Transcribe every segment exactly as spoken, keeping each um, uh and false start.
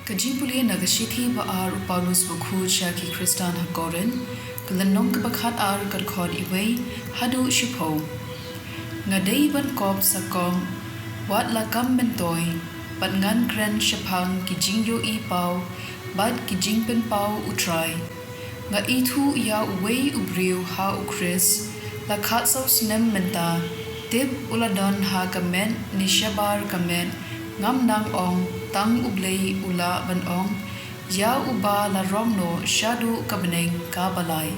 Ka jingpule na ka shithi ba ar u Paulus bakhuid sha ki Khristan ha Korinth, ka lynnong kaba khat ar, ka dkhot iwei haduh shiphew. Nga dei ban kop sa kong, wat la kam myntoi, bad ngan kren shaphang ki jingïohi paw bad ki jingpynpaw U Trai. Nga ithuh ïa uwei u briew ha U Khrist la khatsaw snem mynta, tip u la don ha ka met ne shabar ka met, ngam nang ong, tang U Blei u lah ban ong, ïa uba la rong noh shaduh ka bneng kaba lai.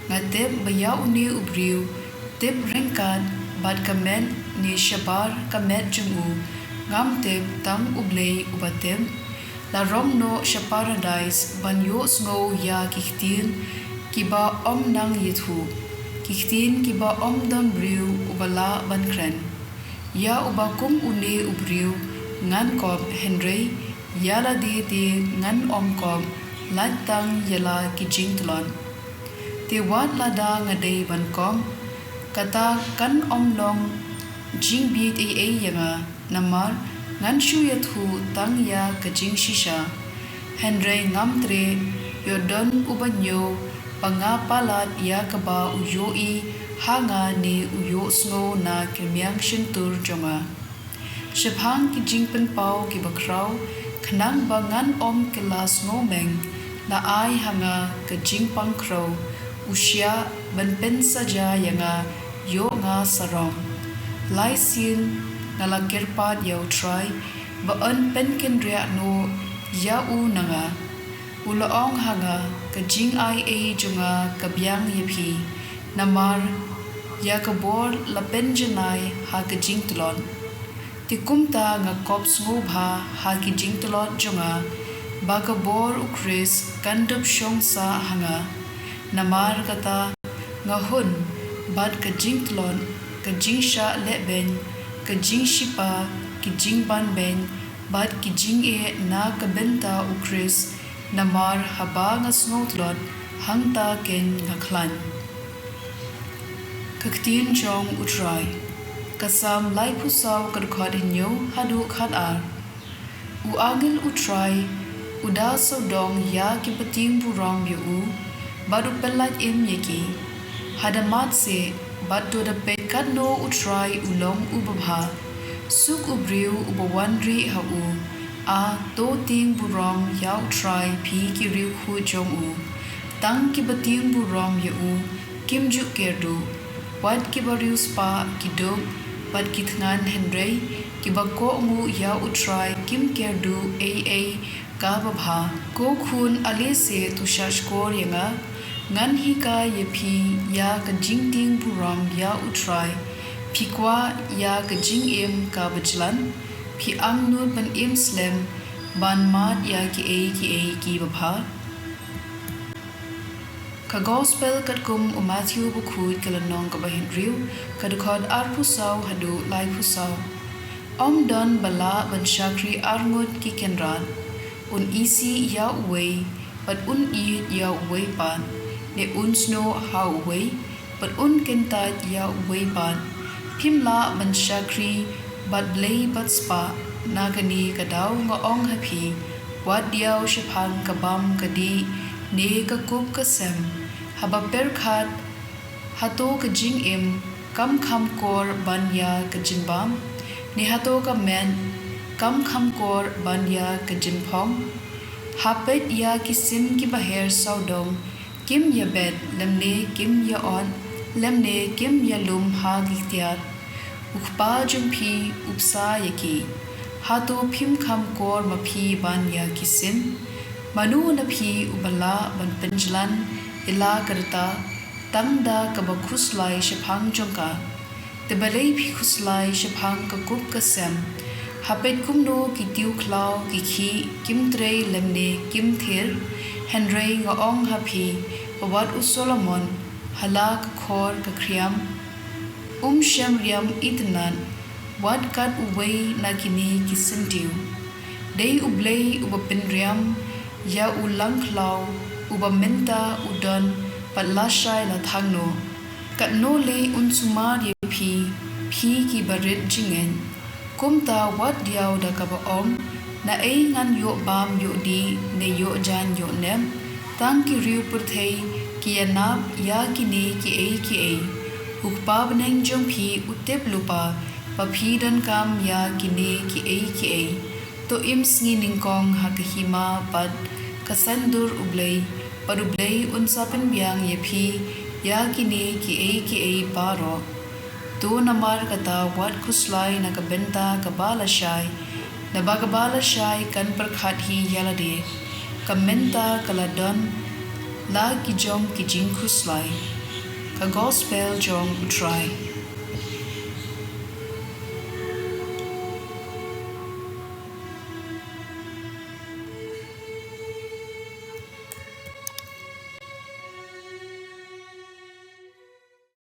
Nga tip ba ïa une u briew, tip ryngkat bad ka met ne shabar ka met jong u, ngam tip, tang U Blei uba tip, la rong noh sha Paradais ban ïohsngew ïa ki ktien kiba ym nang ïathuh, ki ktien kiba ym don briew uba lah ban kren. Ïa uba kum une u briew ngan kop, hynrei ïa lade te ngan ym kop, lait tang ïa la ki jingtlot. Te wat lada nga dei ban kop, kata kan ym long jingbieit ei ei ïa nga, namar ngan shu ïathuh tang ïa ka jingshisha. Hynrei ngam treh, ïoh don uba ñiew ba nga palat ïa kaba u ïohi ha nga ne u ïohsngew na ki rmiang shyntur jong nga. Shaphang ki jingpynpaw kiba khraw, khnang ba ngan ym kylla sngewmeng, la ai ha nga ka jingpang khrew, u shyiap ban pynsaja ïa nga, ïoh nga sarong. Lai sien nga la kyrpad ïa U Trai ba un pynkynriah noh ïa u na nga. U la ong ha nga, ka jingai ei jong nga ka biang ïa phi, namar ïa ka bor la pynjanai ha ka jingtlot. Te kumta nga kop sngewbha ha ki jingtlot jong nga, ba ka bor U Khrist kan dup shong sah ha nga. Namar kata nga hun bad ka jingtlot, ka jingshah lehbeiñ, ka jingshipa, ki jingbanbeiñ, bad ki jingeh na ka bynta U Khrist, namar haba nga sngewtlot, hangta keiñ nga khlaiñ. Ka ktien jong U Trai. Ka Salm laiphew saw, ka dkhot hynñiew haduh khat ar. U angel U Trai u da sawdong ïa kiba tieng burom ïa u, bad u pyllait im ïa ki. Hada mat seh, bad to da peit katno U Trai u long u babha. Suk u briew uba wan rieh ha u. A, to tieng burom ïa U Trai, phi ki riewkhuid jong u. Tang kiba tieng burom ïa u kim ju kyrduh. Wat kiba riewspah ki duk bad ki thngan, hynrei kiba kohnguh ïa U Trai kim kyrduh ei ei ka babha. Ko khun, ale seh to shahshkor ïa nga, ngan hikai ïa phi ïa ka jingtieng burom ïa U Trai. Phi kwah ïa ka jingim kaba jlan? Phi angnud ban im slem, ban mad ïa kiei kiei ki babha? Ka Gospel katkum u Mathew bakhuid, ka lynnong kaba hynriew, ka dkhot arphew saw haduh laiphew saw. Ym don ba lah ban shakri arngut ki kynrad. Un isih ïa uwei, bad un ïeit ïa uwei pat, ne un snoh ha uwei, bad un kyntait ïa uwei pat. Phim lah ban shakri bad Blei bad spah. Na kane ka daw nga ong ha phi, wat diaw shaphang ka bam ka dih, ne ka kup ka sem. Haba pyrkhat, hato ka jingim kam kham kor ban ïa ka jingbam? Ne hato ka met kam kham kor ban ïa ka jingphong? Ha peit ïa ki sim kiba her sawdong, kim ïabet, lymne kim ïa-ot, lymne kim ïalum ha ki tiar. U Kpa jong phi u bsa ïa ki. Hato phim kham kor ma phi ban ïa ki sim? Mano na phi uba lah ban pynjlan ïa la ka rta, tang da kaba khuslai shaphang jong ka? Te balei phi khuslai shaphang ka kup ka sem? Ha peit kumno ki tiew khlaw ki khih, kim trei lymne kim thir. Hynrei nga ong ha phi, ba wat u Solomon, ha la ka khor ka khriam, um shem riam itynnad wat kat uwei na kine ki syntiew. Dei U Blei uba pynriam ïa u langkhlaw, uba mynta u don bad lashai la thang noh. Katno lei un sumar ïa phi, phi kiba rit jingngeit. Kumta wat diaw da kaba ong, Naei ngan ioh bam ioh dih ne ioh jain ioh nep? Tang ki riewpyrthei ki ianap ia kine kiei kiei. U Kpa bneng jong phi u tip lypa ba phi donkam ia kine kiei kiei. To im sngi nyngkong ha ka hima bad ka saindur U Blei, bad U Blei un sa pynbiang ia phi ia kine kiei kiei baroh. To namar kata wat khuslai na ka bynta kaba lashai, naba kaba lashai kan pyrkhat hi ia lade. Ka mynta ka la don la ki jong ki jingkhuslai. Ka Gospel jong U Trai.